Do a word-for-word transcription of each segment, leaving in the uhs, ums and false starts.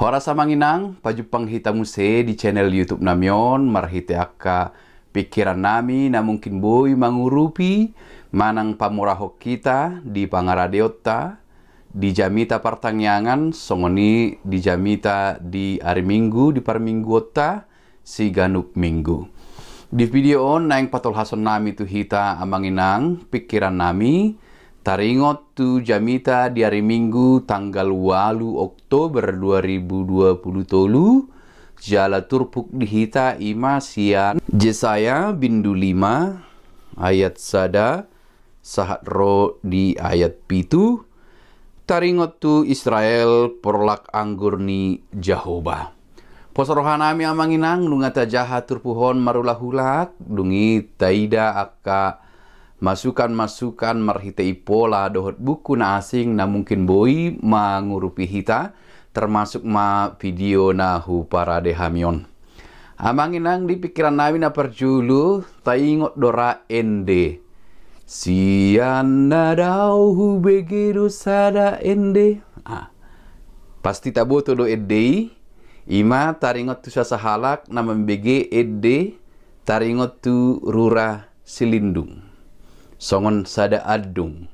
Horas amang inang, pajumpang hita muse di channel YouTube nami on, marhite angka pikiran nami na mungkin boi mangurupi manang pamurahon hita di pangaradeonta, di jamita partangiangan, songon i di jamita di ari Minggu, di parmingguonta, siganup Minggu. Di video on naeng patolhason nami tu hita amang inang pikiran nami, taringot tu jamita di ari Minggu tanggal ualu Oktober dua ribu dua puluh tolu, jala turpuk di hita i ma sian Jesaya bindu lima ayat sada sahat ro di ayat pitu, taringot tu Israel porlak anggur ni Jahoba. Pos roha nami amang inang, nunga tajaha turpuk on marulak-ulak, dung i taida angka masukan-masukan marhite impola dohot buku na asing na mungkin boi mangurupi hita, termasuk ma video na huparade hami on. Amang inang, di pikiran nami na parjolo, taingot do ra ende. Sian na dao hubege do sada ende. Ah, pasti taboto do ende i, i ma taringot tu sasahalak na mambege ende, taringot tu rura Silindung, songon sada andung.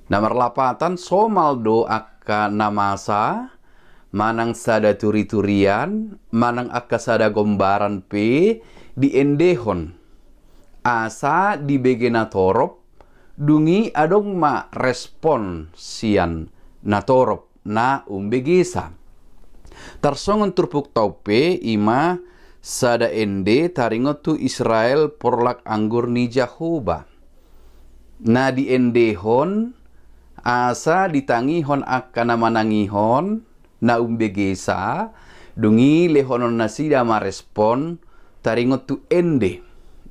Na marlapatan somal do angka na masa, manang sada turi-turian, manang angka sada gombaran pe diendehon, asa dibege natorop, dung i adong ma respon sian natorop na umbegesa. Tarsongon turpukta on pe, i ma sada ende taringot tu Israel porlak anggur ni Jahoba. Na diendehon, asa ditangihon angka na manangihon, na umbegesa, dung i lehonon nasida ma respon taringot tu ende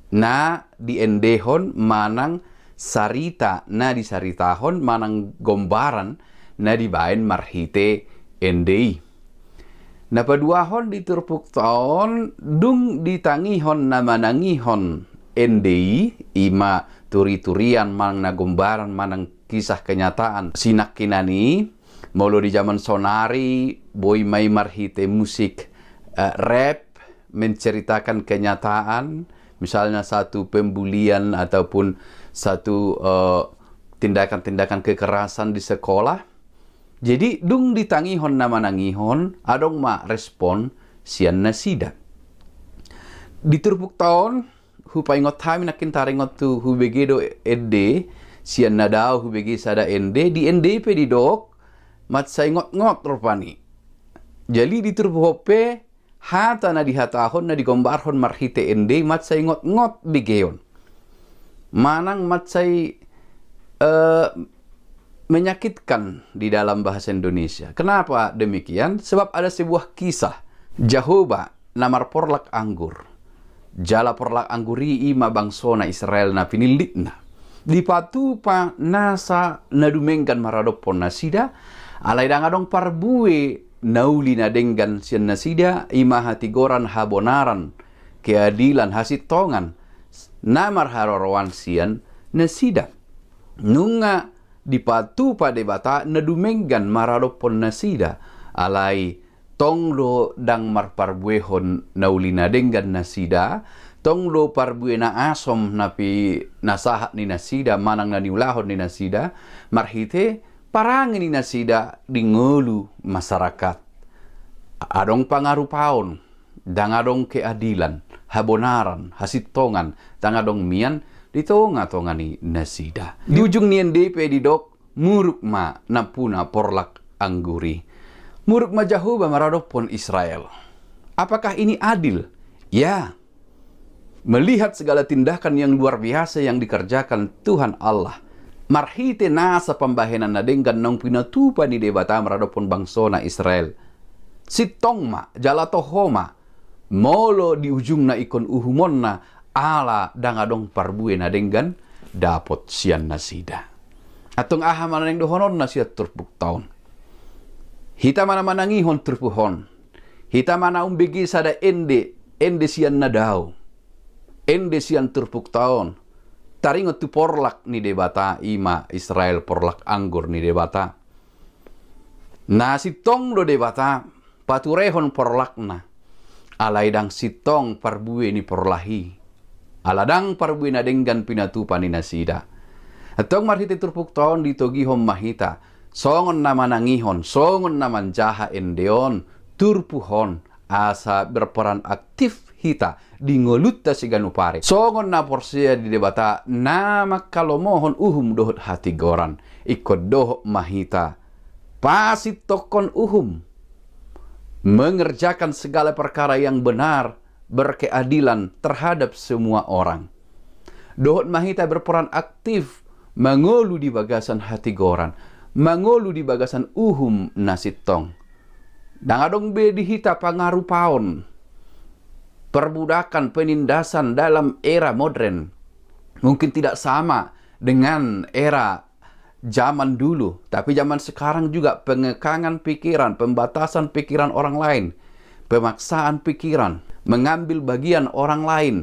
na diendehon manang sarita na disaritahon manang gombaran na dibaen marhite ende i. Na paduahon di turpukta on, dung ditangihon na manangihon ende i, i ma turi-turian manang na gombaran manang kisah kenyataan sinangkinan i, molo di jaman saonari boi ma i marhite musik, eh, rap, menceritakan kenyataan, misalnya satu pembulian ataupun satu, eh, tindakan-tindakan kekerasan di sekolah. Jadi, dung ditangihon na manangihon, adong ma respon sian nasida. Di turpukta on, hupaingot hami nangkin taringot tu hubege do ende, sian na dao hubege sada ende, di ende pe didok, mansai ngotngot rupani. Jadi di turpuk on pe, hata na dihatahon, na digombarhon marhite ende, mansai ngotngot begeon. Manang mansai, eh, menyakitkan di dalam bahasa Indonesia. Kenapa demikian? Sebab ada sebuah kisah. Jahoba na marporlak anggur. Jala porlak anggur i, i ma bangsona Israel na pinillitna. Dipatupa nasa na dumenggan maradophon nasida, alai ndang adong parbue na uli na denggan sian nasida, i ma hatigoran, habonaran, keadilan, hasintongan, na marharoroan sian nasida. Nunga dipatupa Debata na dumenggan maradophon nasida, alai tong do ndang marparbuehon na uli na denggan nasida, tong do parbue na asom na pi-, na sahat ni nasida, manang na niulahon ni nasida, marhite parange ni nasida di ngolu masyarakat. Adong pangarupaon, ndang adong keadilan, habonaran, hasintongan, ndang adong mian di tonga-tonga ni nasida. Di ujung ni ende pe didok, muruk ma nampuna porlak anggur i. Muruk ma Jahoba maradophon Israel. Apakah ini adil? Ya. Melihat segala tindakan yang luar biasa yang dikerjakan Tuhan Allah, marhite nasa pambahenan na denggan naung pinatupa ni Debata maradophon bangsona Israel, sintong ma, jala toho ma, molo di ujungna ingkon uhumonna, ala ndang adong parbue na denggan dapot sian nasida. Antong aha ma na naeng dohononna sian turpukta on? Hita ma na manangihon turpuk on. Hita ma na umbege sada ende, ende sian na dao. Ende sian turpukta on. Taringot tu porlak ni Debata, i ma Israel porlak anggur ni Debata. Na sintong do Debata, paturehon porlakna. Alai ndang sintong parbue ni porlak i. Ala ndang parbue na denggan pinatupa ni nasida. Antong marhite turpukta on ditogihon ma hita songon na manangihon, songon na manjaha ende on, turpuk on, asa berperan aktif hita di ngolunta siganup ari. Songon na porsea di Debata na manghalomohon uhum dohot hatigoran, ingkon dohot ma hita pasintongkon uhum, mengerjakan segala perkara yang benar, berkeadilan terhadap semua orang. Dohot ma hita berperan aktif mangolu di bagasan hatigoran, mangolu di bagasan uhum na sintong. Ndang adong be di hita pangarupaon, perbudakan, penindasan dalam era modern. Mungkin tidak sama dengan era zaman dulu, tapi zaman sekarang juga pengekangan pikiran, pembatasan pikiran orang lain, pemaksaan pikiran, mengambil bagian orang lain.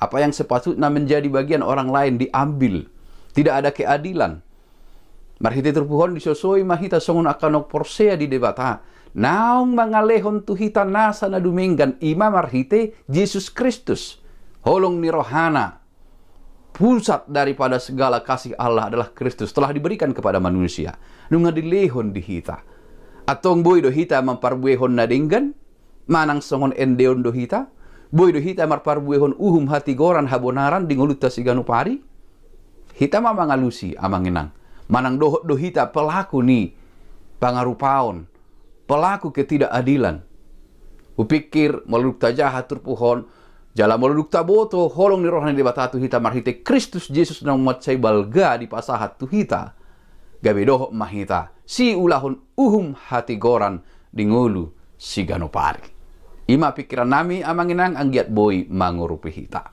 Apa yang sepatutnya menjadi bagian orang lain diambil. Tidak ada keadilan. Marhite turpuk on disosoi ma hita songon angka na porsea di Debata, naung mangalehon tu hita nasa na dumenggan, i ma marhite Jesus Kristus, holong ni rohana. Pusat daripada segala kasih Allah adalah Kristus telah diberikan kepada manusia. Nunga dilehon di hita. Antong boi do hita mamparbuehon na denggan, manang songon ende on do hita? Boi do hita marparbuehon uhum, hatigoran, habonaran di ngolunta siganup ari? Hita ma mangalusi, amang inang. Manang dohot do hita pelaku ni pangarupaon, pelaku ketidakadilan? Hupikir molo dung tajaha turpuk on, jala molo dung taboto holong ni roha ni Debata tu hita marhite Kristus Jesus na mansai balga dipasahat tu hita, gabe dohot ma hita siulahon uhum, hatigoran di ngolu siganup ari. I ma pikiran nami, amang inang, anggiat boi mangurupi hita.